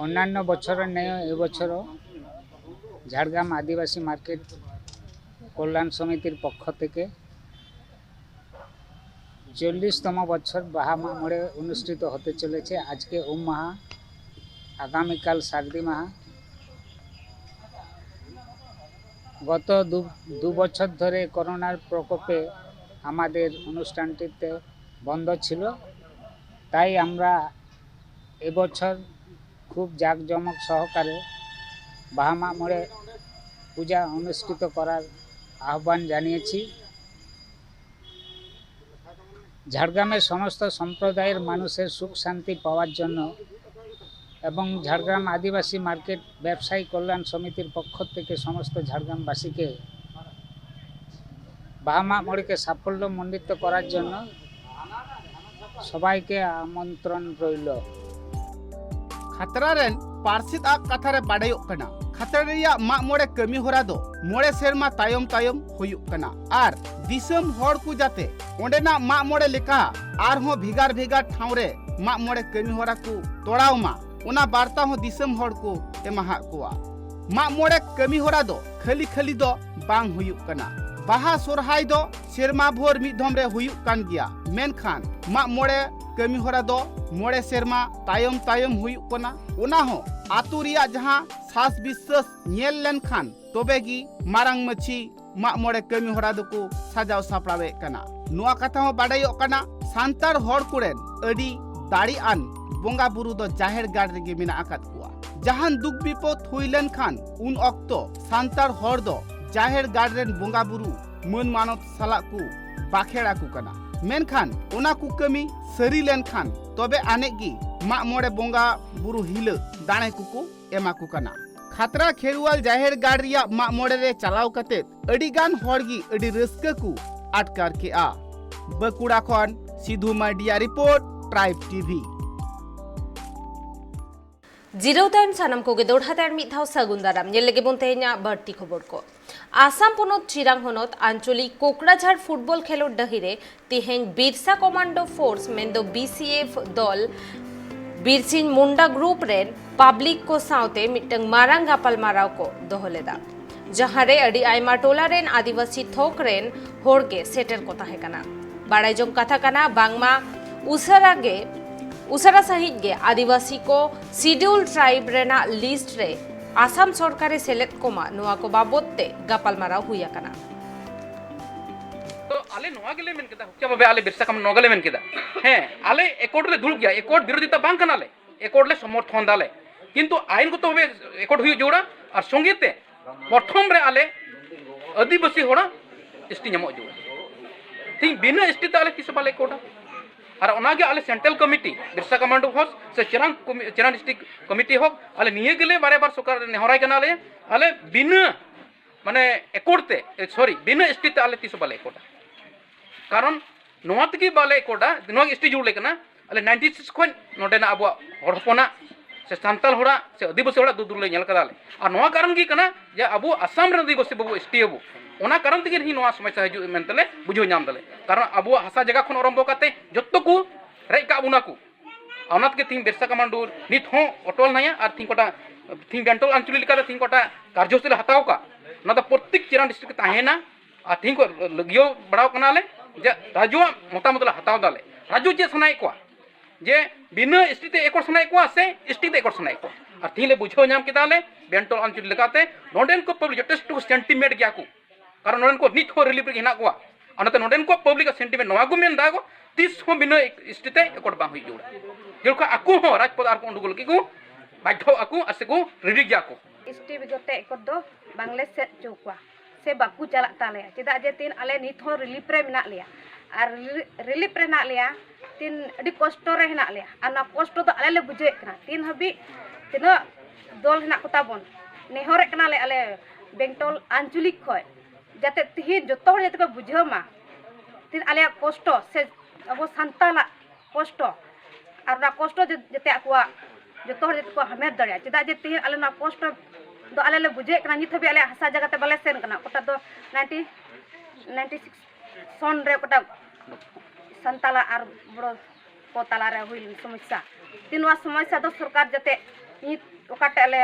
অন্যান্য বছরের ন্যায় এবছরও ঝাড়গ্রাম আদিবাসী মার্কেট কল্যাণ সমিতির পক্ষ থেকে চল্লিশতম বছর বাহা মাগ মোড়ে অনুষ্ঠিত হতে চলেছে। আজকে উম মাহা, আগামীকাল সার্দি মাহা। গত দু দু বছর ধরে করোনার প্রকোপে আমাদের অনুষ্ঠানটিতে বন্ধ ছিল, তাই আমরা এবছর খুব জাঁকজমক সহকারে বাহা মাগ মোড়ে পূজা অনুষ্ঠিত করার আহ্বান জানিয়েছি। ঝাড়গ্রামের সমস্ত সম্প্রদায়ের মানুষের সুখ শান্তি পাওয়ার জন্য এবং ঝাড়গ্রাম আদিবাসী মার্কেট ব্যবসায়ী কল্যাণ সমিতির পক্ষ থেকে সমস্ত ঝাড়গ্রামবাসীকে বাহা মাগ মোড়কে সাফল্য মণ্ডিত করার জন্য সবাইকে আমন্ত্রণ রইল। ᱠᱷᱟᱛᱲᱟ ᱨᱮᱱ ᱯᱟᱨᱥᱮᱛ ᱟᱜ ᱠᱟᱛᱷᱟ ᱨᱮ ᱵᱟᱰᱟᱭᱚᱜ ᱠᱟᱱᱟ, ᱠᱷᱟᱛᱲᱟ ᱨᱮᱭᱟᱜ ᱢᱟᱜ ᱢᱚᱬᱮ ᱠᱟᱹᱢᱤ ᱦᱚᱨᱟ ᱫᱚ ᱢᱚᱬᱮ ᱥᱮᱨᱢᱟ ᱛᱟᱭᱚᱢ ᱛᱟᱭᱚᱢ ᱦᱩᱭᱩᱜ ᱠᱟᱱᱟ ᱟᱨ ᱫᱤᱥᱚᱢ ᱦᱚᱲ ᱠᱚ ᱡᱟᱛᱮ ᱚᱸᱰᱮᱱᱟᱜ ᱢᱟᱜ ᱢᱚᱬᱮ ᱞᱮᱠᱟ ᱟᱨᱦᱚᱸ ᱵᱷᱮᱜᱟᱨ ᱵᱷᱮᱜᱟᱨ ᱴᱷᱟᱶ ᱨᱮ ᱢᱟᱜ ᱢᱚᱬᱮ ᱠᱟᱹᱢᱤ ᱦᱚᱨᱟ ᱠᱚ ᱛᱚᱲᱟᱣ ᱢᱟ, ᱚᱱᱟ ᱵᱟᱨᱛᱟ ᱦᱚᱸ ᱫᱤᱥᱚᱢ ᱦᱚᱲ ᱠᱚ ᱮᱢᱟᱦᱟᱫ ᱠᱚᱣᱟ᱾ ᱢᱟᱜ ᱢᱚᱬᱮ ᱠᱟᱹᱢᱤ ᱦᱚᱨᱟ ᱫᱚ ᱠᱷᱟᱹᱞᱤ ᱠᱷᱟᱹᱞᱤ ᱫᱚ ᱵᱟᱝ ᱦᱩᱭᱩᱜ ᱠᱟᱱᱟ᱾ ᱵᱟᱦᱟ ᱥᱚᱨᱦᱟᱭ ᱫᱚ ᱥᱮᱨᱢᱟ ᱵᱷᱳᱨ ᱢᱤᱫ ᱫᱷᱚᱢ ᱨᱮ ᱦᱩᱭᱩᱜ ᱠᱟᱱ ᱜᱮᱭᱟ, ᱢᱮᱱᱠᱷᱟᱱ ᱢᱟᱜ ᱢᱚᱬᱮ ᱠᱟᱹᱢᱤ ᱦᱚᱨᱟ ᱫᱚ ᱢᱚᱬᱮ ᱥᱮᱨᱢᱟ ᱛᱟᱭᱚᱢ ᱛᱟᱭᱚᱢ ᱦᱩᱭᱩᱜ ᱠᱟᱱᱟ᱾ ᱚᱱᱟ ᱦᱚᱸ ᱟᱛᱳ ᱨᱮᱭᱟᱜ ᱡᱟᱦᱟᱸ ᱥᱟᱥ ᱵᱤᱥᱥᱟᱹᱥ ᱧᱮᱞ ᱞᱮᱱᱠᱷᱟᱱ ᱛᱚᱵᱮ ᱜᱮ ᱢᱟᱨᱟᱝ ᱢᱟᱹᱪᱷᱤ ᱢᱟᱜ ᱢᱚᱬᱮ ᱠᱟᱹᱢᱤ ᱦᱚᱨᱟ ᱫᱚᱠᱚ ᱥᱟᱡᱟᱣ ᱥᱟᱯᱲᱟᱣᱮᱫ ᱠᱟᱱᱟ᱾ ᱱᱚᱣᱟ ᱠᱟᱛᱷᱟ ᱦᱚᱸ ᱵᱟᱰᱟᱭᱚᱜ ᱠᱟᱱᱟ, ᱥᱟᱱᱛᱟᱲ ᱦᱚᱲ ᱠᱚᱨᱮᱱ ᱟᱹᱰᱤ ᱫᱟᱲᱮᱭᱟᱱ ᱵᱚᱸᱜᱟ ᱵᱩᱨᱩ ᱫᱚ ᱡᱟᱦᱮᱨ ᱜᱟᱲ ᱨᱮᱜᱮ ᱢᱮᱱᱟᱜ ᱟᱠᱟᱫ ᱠᱚᱣᱟ᱾ ᱡᱟᱦᱟᱱ ᱫᱩᱠ ᱵᱤᱯᱚᱫ ᱦᱩᱭ ᱞᱮᱱᱠᱷᱟᱱ ᱩᱱ ᱚᱠᱛᱚ ᱥᱟᱱᱛᱟᱲ ᱦᱚᱲ ᱫᱚ ᱡᱟᱦᱮᱨ ᱜᱟᱲ ᱨᱮᱱ ᱵᱚᱸᱜᱟ ᱵᱩᱨᱩ ᱢᱟᱹᱱ ᱢᱟᱱᱚᱛ ᱥᱟᱞᱟᱜ ᱠᱚ ᱵᱟᱠᱷᱮᱲ ᱟᱠᱚ ᱠᱟᱱᱟ᱾ ᱢᱮᱱᱠᱷᱟᱱ ᱚᱱᱟ ᱠᱚ ᱠᱟᱹᱢᱤ ᱥᱟᱹᱨᱤ ᱞᱮᱱᱠᱷᱟᱱ ᱛᱚᱵᱮ ᱟᱹᱱᱤᱡ ᱜᱮ ᱢᱟᱜ ᱢᱚᱬᱮ ᱵᱚᱸᱜᱟ ᱵᱩᱨᱩ ᱦᱤᱞᱟᱹᱜ ᱫᱟᱲᱮ ᱠᱚᱠᱚ ᱮᱢᱟ ᱠᱚ ᱠᱟᱱᱟ᱾ ᱠᱷᱟᱛᱲᱟ ᱠᱷᱮᱨᱣᱟᱞ ᱡᱟᱦᱮᱨ ᱜᱟᱲ ᱨᱮᱭᱟᱜ ᱢᱟᱜ ᱢᱚᱬᱮ ᱨᱮ ᱪᱟᱞᱟᱣ ᱠᱟᱛᱮ ᱟᱹᱰᱤ ᱜᱟᱱ ᱦᱚᱲ ᱜᱮ ᱟᱹᱰᱤ ᱨᱟᱹᱥᱠᱟᱹ ᱠᱚ ᱟᱴᱠᱟᱨ ᱠᱮᱜᱼᱟ᱾ ᱵᱟᱸᱠᱩᱲᱟ ᱠᱷᱚᱱ ᱥᱤᱫᱷᱩ ᱢᱟᱨᱰᱤᱭᱟᱜ ᱨᱤᱯᱳᱨᱴ, ᱴᱨᱟᱭᱤᱵᱽ ᱴᱤᱵᱷᱤ᱾ ᱡᱤᱨᱟᱹᱣ ᱛᱟᱭᱚᱢ ᱥᱟᱱᱟᱢ ᱠᱚᱜᱮ ᱫᱚᱲᱦᱟ ᱛᱮ ᱟᱨ ᱢᱤᱫ ᱫᱷᱟᱣ ᱥᱟᱹᱜᱩᱱ ᱫᱟᱨᱟᱢ᱾ ᱧᱮᱞ ᱞᱮᱜᱮ ᱵᱚᱱ ᱛᱮᱦᱮᱧᱟᱜ ᱵᱟᱹᱲᱛᱤ ᱠᱷᱚᱵᱚᱨ ᱠᱚ᱾ ᱟᱥᱟᱢ ᱯᱚᱱᱚᱛ ᱪᱤᱨᱟᱝ ᱦᱚᱱᱚᱛ ᱟᱧᱪᱚᱞᱤᱠ ᱠᱳᱠᱲᱟᱡᱷᱟᱲ ᱯᱷᱩᱴᱵᱚᱞ ᱠᱷᱮᱞᱳᱰ ᱰᱟᱹᱦᱤ ᱨᱮ ᱛᱮᱦᱮᱧ ᱵᱤᱨᱥᱟ ᱠᱚᱢᱟᱱᱰᱳ ᱯᱷᱳᱨᱥ ᱢᱮᱱᱫᱚ ᱵᱤ ᱥᱤ ᱮᱯᱷ ᱫᱚᱞ ᱵᱤᱨᱥᱤᱧ ᱢᱩᱱᱰᱟ ᱜᱨᱩᱯ ᱨᱮᱱ ᱯᱟᱵᱽᱞᱤᱠ ᱠᱚ ᱥᱟᱶᱛᱮ ᱢᱤᱫᱴᱟᱝ ᱢᱟᱨᱟᱝ ᱜᱟᱯᱟᱞᱢᱟᱨᱟᱣ ᱠᱚ ᱫᱚᱦᱚ ᱞᱮᱫᱟ, ᱡᱟᱦᱟᱸ ᱨᱮ ᱟᱹᱰᱤ ᱟᱭᱢᱟ ᱴᱚᱞᱟ ᱨᱮᱱ ᱟᱹᱫᱤᱵᱟᱹᱥᱤ ᱛᱷᱚᱠ ᱨᱮᱱ ᱦᱚᱲ ᱜᱮ ᱥᱮᱴᱮᱨ ᱠᱚ ᱛᱟᱦᱮᱸ ᱠᱟᱱᱟ᱾ ᱵᱟᱲᱟᱭ ᱡᱚᱝ ᱠᱟᱛᱷᱟ ᱠᱟᱱᱟ, ᱵᱟᱝᱢᱟ ᱩᱥᱟᱹᱨᱟ ᱜᱮ, ᱩᱥᱟᱹᱨᱟ ᱥᱟᱺᱦᱤᱡ ᱜᱮ ᱟᱹᱫᱤᱵᱟᱹᱥᱤ ᱠᱚ ᱥᱤᱰᱤᱭᱩᱞ ᱴᱨᱟᱭᱤᱵᱽ ᱨᱮᱱᱟᱜ ᱞᱤᱥᱴ ᱨᱮ ᱟᱥᱟᱢ ᱥᱚᱨᱠᱟᱨᱮ ᱥᱮᱞᱮᱫ ᱠᱚᱢᱟ, ᱱᱚᱣᱟ ᱠᱚ ᱵᱟᱵᱚᱛ ᱛᱮ ᱜᱟᱯᱟᱞᱢᱟᱨᱟᱣ ᱦᱩᱭ ᱟᱠᱟᱱᱟ᱾ ᱛᱚ ᱟᱞᱮ ᱱᱚᱣᱟ ᱜᱮᱞᱮ ᱢᱮᱱ ᱠᱮᱫᱟ, ᱦᱩᱠᱪᱟ ᱵᱟᱵᱮ ᱟᱞᱮ ᱵᱤᱨᱥᱟ ᱠᱟᱢ ᱱᱚᱣᱟ ᱜᱮᱞᱮ ᱢᱮᱱ ᱠᱮᱫᱟ᱾ ᱦᱮᱸ, ᱟᱞᱮ ᱮᱠᱚᱨᱰ ᱞᱮ ᱫᱩᱲᱩᱵ ᱜᱮᱭᱟ, ᱮᱠᱚᱨᱰ ᱵᱤᱨᱳᱫᱷᱤᱛᱟ ᱵᱟᱝ ᱠᱟᱱᱟᱞᱮ, ᱮᱠᱚᱨᱰ ᱞᱮ ᱥᱚᱢᱚᱨᱛᱷᱚᱱ ᱫᱟᱞᱮ, ᱠᱤᱱᱛᱩ ᱟᱭᱤᱱ ᱜᱚᱛᱚ ᱵᱷᱟᱵᱮ ᱮᱠᱚᱨᱰ ᱦᱩᱭᱩᱜ ᱡᱟᱹᱨᱩᱲᱟ᱾ ᱟᱨ ᱥᱚᱸᱜᱮ ᱛᱮ ᱯᱨᱚᱛᱷᱚᱢ ᱨᱮ ᱟᱞᱮ ᱟᱹᱫᱤᱵᱟᱹᱥᱤ ᱦᱚᱲᱟᱜ ᱮᱥ ᱴᱤ ᱧᱟᱢᱚᱜ ᱡᱟᱹᱨᱩᱲᱟ᱾ ᱛᱤᱦᱤᱧ ᱵᱤᱱᱟᱹ ᱮᱥ ᱴᱤ ᱛᱮ ᱟᱞᱮ ᱛᱤᱥ ᱦᱚᱸ ᱵᱟᱞᱮ ᱮᱠᱚᱨᱰᱟ᱾ ᱟᱨ ᱚᱱᱟᱜᱮ ᱟᱞᱮ ᱥᱮᱱᱴᱨᱟᱞ ᱠᱚᱢᱤᱴᱤ, ᱵᱤᱨᱥᱟ ᱠᱟᱢᱟᱱᱰᱳ ᱦᱳᱠ ᱥᱮ ᱪᱮᱨᱟᱝ ᱠᱚᱢᱤ-, ᱪᱮᱨᱟᱝ ᱰᱤᱥᱴᱨᱤᱠᱴ ᱠᱚᱢᱤᱴᱤ ᱦᱳᱠ, ᱟᱞᱮ ᱱᱤᱭᱟᱹ ᱜᱮᱞᱮ ᱵᱟᱨᱮ ᱵᱟᱨ ᱥᱚᱨᱠᱟᱨ ᱱᱮᱦᱚᱨᱟᱭ ᱠᱟᱱᱟᱞᱮ, ᱟᱞᱮ ᱵᱤᱱᱟᱹ, ᱢᱟᱱᱮ, ᱮᱠᱚᱨᱰ ᱛᱮ, ᱮ, ᱥᱚᱨᱤ, ᱵᱤᱱᱟᱹ ᱮᱥ ᱴᱤ ᱛᱮ ᱟᱞᱮ ᱛᱤᱥ ᱦᱚᱸ ᱵᱟᱞᱮ ᱮᱠᱚᱨᱰᱟ᱾ ᱠᱟᱨᱚᱱ ᱱᱚᱣᱟ ᱛᱮᱜᱮ ᱵᱟᱞᱮ ᱮᱠᱚᱨᱰᱟ, ᱱᱚᱣᱟ ᱜᱮ ᱮᱥ ᱴᱤ ᱡᱩᱲ ᱞᱮ ᱠᱟᱱᱟ᱾ ᱟᱞᱮ ᱱᱟᱭᱤᱱᱴᱤ ᱥᱤᱠᱥ ᱠᱷᱚᱱ ᱱᱚᱰᱮᱱᱟᱜ ᱟᱵᱚᱣᱟᱜ ᱦᱚᱲ ᱦᱚᱯᱚᱱᱟᱜ ᱥᱮ ᱥᱟᱱᱛᱟᱲ ᱦᱚᱲᱟᱜ ᱥᱮ ᱟᱹᱫᱤᱵᱟᱹᱥᱤ ᱦᱚᱲᱟᱜ ᱫᱩᱠ ᱫᱩᱠ ᱞᱮ ᱧᱮᱞ ᱠᱟᱫᱟ ᱞᱮ᱾ ᱟᱨ ᱱᱚᱣᱟ ᱠᱟᱨᱚᱱ ᱜᱮ ᱠᱟᱱᱟ ᱡᱮ ᱟᱵᱚ ᱟᱥᱟᱢ ᱨᱮᱱ ᱟᱹᱫᱤᱵᱟᱹᱥᱤ ᱵᱟᱵᱚ ᱮᱥ ᱴᱤ ᱟᱵᱚ, ᱚᱱᱟ ᱠᱟᱨᱚᱱ ᱛᱮᱜᱮ ᱛᱮᱦᱮᱧ ᱱᱚᱣᱟ ᱥᱚᱢᱚᱥᱥᱟ ᱦᱤᱡᱩᱜ ᱢᱮᱱᱛᱮ ᱞᱮ ᱵᱩᱡᱷᱟᱹᱣ ᱧᱟᱢ ᱫᱟᱞᱮ᱾ ᱠᱟᱨᱚᱱ ᱟᱵᱚᱣᱟᱜ ᱦᱟᱥᱟ ᱡᱟᱭᱜᱟ ᱠᱷᱚᱱ ᱟᱨᱚᱢᱵᱚ ᱠᱟᱛᱮ ᱡᱚᱛᱚ ᱠᱚ ᱨᱮᱡ ᱠᱟᱜ ᱵᱚᱱᱟ ᱠᱚ᱾ ᱚᱱᱟ ᱛᱮᱜᱮ ᱛᱤᱦᱤᱧ ᱵᱤᱨᱥᱟ ᱠᱟᱢᱟᱱᱰᱩ ᱱᱤᱛ ᱦᱚᱸ ᱚᱴᱚᱞ ᱦᱮᱱᱟᱭᱟ᱾ ᱟᱨ ᱛᱤᱦᱤᱧ ᱠᱚᱴᱟ, ᱛᱤᱦᱤᱧ ᱵᱮᱱᱴᱚᱞ ᱟᱧᱪᱚᱞᱤ ᱞᱮᱠᱟᱛᱮ ᱛᱤᱦᱤᱧ ᱠᱚᱴᱟ ᱠᱟᱨᱡᱚᱥᱩᱪᱤ ᱞᱮ ᱦᱟᱛᱟᱣ ᱠᱟᱜ, ᱚᱱᱟ ᱫᱚ ᱯᱨᱚᱛᱛᱮᱠ ᱪᱮᱨᱟᱱ ᱰᱤᱥᱴᱨᱤᱠᱴ ᱨᱮ ᱛᱟᱦᱮᱱᱟ᱾ ᱟᱨ ᱛᱤᱦᱤᱧ ᱠᱚ ᱞᱟᱹᱜᱤᱭᱟᱹᱣ ᱵᱟᱲᱟᱣ ᱠᱟᱱᱟᱞᱮ ᱡᱮ ᱨᱟᱡᱩᱣᱟᱜ ᱢᱚᱛᱟᱢᱚᱛ ᱞᱮ ᱦᱟᱛᱟᱣ ᱫᱟᱞᱮ᱾ ᱨᱟᱡᱩ ᱪᱮᱫ ᱥᱟᱱᱟᱭᱮᱫ ᱠᱚᱣᱟ, ᱡᱮ ᱵᱤᱱᱟᱹ ᱮᱥ ᱴᱤ ᱛᱮ ᱮᱠᱚᱨ ᱥᱟᱱᱟᱭᱮᱫ ᱠᱚᱣᱟ ᱥᱮ ᱮᱥ ᱴᱤ ᱛᱮ ᱮᱠᱚᱨ ᱥᱟᱱᱟᱭᱮᱫ ᱠᱚᱣᱟ? ᱟᱨ ᱛᱤᱦᱤᱧ ᱞᱮ ᱵᱩᱡᱷᱟᱹᱣ ᱧᱟᱢ ᱠᱮᱫᱟ ᱞᱮ, ᱵᱮᱱᱴᱚᱞ ᱟᱧᱪᱚᱞᱤ ᱞᱮᱠᱟᱛᱮ ᱱᱚᱰᱮᱱ ᱠᱚ ᱯᱟᱵᱽᱞᱤᱠ ᱡᱚᱛᱷᱮᱥᱴᱚ ᱠᱚ ᱥᱮᱱᱴᱤᱢᱮᱱᱴ ᱜᱮᱭᱟ ᱠᱚ᱾ ᱠᱟᱨᱚᱱ ᱱᱚᱰᱮᱱ ᱠᱚ ᱱᱤᱛ ᱦᱚᱸ ᱨᱤᱞᱤᱯ ᱨᱮᱜᱮ ᱦᱮᱱᱟᱜ ᱠᱚᱣᱟ᱾ ᱟᱨ ᱱᱚᱛᱮ ᱱᱚᱰᱮᱱ ᱠᱚᱣᱟᱜ ᱯᱟᱵᱽᱞᱤᱠ ᱟᱜ ᱥᱮᱱᱴᱤᱢᱮᱱᱴ ᱱᱚᱣᱟ ᱠᱚ ᱢᱮᱱ ᱮᱫᱟ ᱠᱚ, ᱛᱤᱥ ᱦᱚᱸ ᱵᱤᱱᱟᱹ ᱮᱥ ᱴᱤ ᱛᱮ ᱮᱠᱚᱨ ᱵᱟᱝ ᱦᱩᱭᱩᱜ ᱡᱟᱹᱨᱩᱲᱟ᱾ ᱡᱮᱞᱮᱠᱟ ᱟᱠᱚ ᱦᱚᱸ ᱨᱟᱡᱽᱯᱚᱫ ᱟᱨ ᱠᱚ ᱩᱰᱩᱠ ᱞᱟᱹᱜᱤᱫ ᱠᱚ ᱵᱟᱫᱽᱫᱷᱚᱜ ᱟᱠᱚ ᱟᱨ ᱥᱮᱠᱚ ᱨᱮᱰᱤ ᱜᱮᱭᱟ ᱠᱚ᱾ ᱮᱥ ᱴᱤ ᱵᱮᱜᱚᱨ ᱛᱮ ᱮᱠᱚᱨ ᱫᱚ ᱵᱟᱝᱞᱮ ᱥᱮᱫ ᱦᱚᱪᱚ ᱠᱚᱣᱟ ᱥᱮ ᱵᱟᱠᱚ ᱪᱟᱞᱟᱜ ᱛᱟᱞᱮᱭᱟ᱾ ᱪᱮᱫᱟᱜ ᱡᱮ ᱛᱤᱦᱤᱧ ᱟᱞᱮ ᱱᱤᱛ ᱦᱚᱸ ᱨᱤᱞᱤᱯ ᱨᱮ ᱢᱮᱱᱟᱜ ᱞᱮᱭᱟ, ᱟᱨ ᱨᱤᱞᱤᱯ ᱨᱮ ᱦᱮᱱᱟᱜ ᱞᱮᱭᱟ, ᱛᱤᱦᱤᱧ ᱟᱹᱰᱤ ᱠᱚᱥᱴᱚ ᱨᱮ ᱦᱮᱱᱟᱜ ᱞᱮᱭᱟ᱾ ᱟᱨ ᱱᱚᱣᱟ ᱠᱚᱥᱴᱚ ᱫᱚ ᱟᱞᱮ ᱞᱮ ᱵᱩᱡᱷᱟᱹᱣᱮᱫ ᱠᱟᱱᱟ᱾ ᱛᱤᱦᱤᱧ ᱦᱟᱹᱵᱤᱡ ᱛᱤᱱᱟᱹᱜ ᱫᱚᱞ ᱦᱮᱱᱟᱜ ᱠᱚᱛᱟ ᱵᱚᱱ, ᱱᱮᱦᱚᱨᱮᱫ ᱠᱟᱱᱟᱞᱮ ᱟᱞᱮ ᱵᱮᱝᱴᱚᱞ ᱟᱧᱪᱚᱞᱤᱠ ᱠᱷᱚᱱ, ᱡᱟᱛᱮ ᱛᱤᱦᱤᱧ ᱡᱚᱛᱚ ᱦᱚᱲ ᱡᱟᱛᱮ ᱠᱚ ᱵᱩᱡᱷᱟᱹᱣ ᱢᱟ ᱛᱤᱦᱤᱧ ᱟᱞᱮᱭᱟᱜ ᱠᱚᱥᱴᱚ, ᱥᱮ ᱟᱵᱚ ᱥᱟᱱᱛᱟᱞᱟᱜ ᱠᱚᱥᱴᱚ ᱟᱨ ᱚᱱᱟ ᱠᱚᱥᱴᱚ ᱡᱟ-, ᱡᱟᱛᱮ ᱟᱠᱚᱣᱟᱜ ᱡᱚᱛᱚ ᱦᱚᱲ ᱡᱟᱛᱮ ᱠᱚ ᱦᱟᱢᱮᱴ ᱫᱟᱲᱮᱭᱟᱜᱼᱟ᱾ ᱪᱮᱫᱟᱜ ᱡᱮ ᱛᱤᱦᱤᱧ ᱟᱞᱮ ᱱᱚᱣᱟ ᱠᱚᱥᱴᱚ ᱫᱚ ᱟᱞᱮ ᱞᱮ ᱵᱩᱡᱷᱟᱹᱣᱮᱫ ᱠᱟᱱᱟ, ᱱᱤᱛ ᱦᱟᱹᱵᱤᱡ ᱟᱞᱮᱭᱟᱜ ᱦᱟᱥᱟ ᱡᱟᱭᱜᱟ ᱛᱮ ᱵᱟᱞᱮ ᱥᱮᱱ ᱠᱟᱱᱟ, ᱚᱠᱟᱴᱟᱜ ᱫᱚ ᱱᱟᱭᱤᱱᱴᱤ ᱱᱟᱭᱤᱱᱴᱤ ᱥᱤᱠᱥ ᱥᱚᱱ ᱨᱮ ᱚᱠᱟᱴᱟᱜ ᱥᱟᱱᱛᱟᱞᱟᱜ ᱟᱨ ᱵᱚᱲᱚ ᱠᱚ ᱛᱟᱞᱟᱨᱮ ᱦᱩᱭ ᱞᱮᱱ ᱥᱚᱢᱚᱥᱥᱟ᱾ ᱛᱤ ᱱᱚᱣᱟ ᱥᱚᱢᱚᱥᱥᱟ ᱫᱚ ᱥᱚᱨᱠᱟᱨ ᱡᱟᱛᱮ ᱱᱤᱛ ᱚᱠᱟᱴᱟᱜ ᱞᱮ,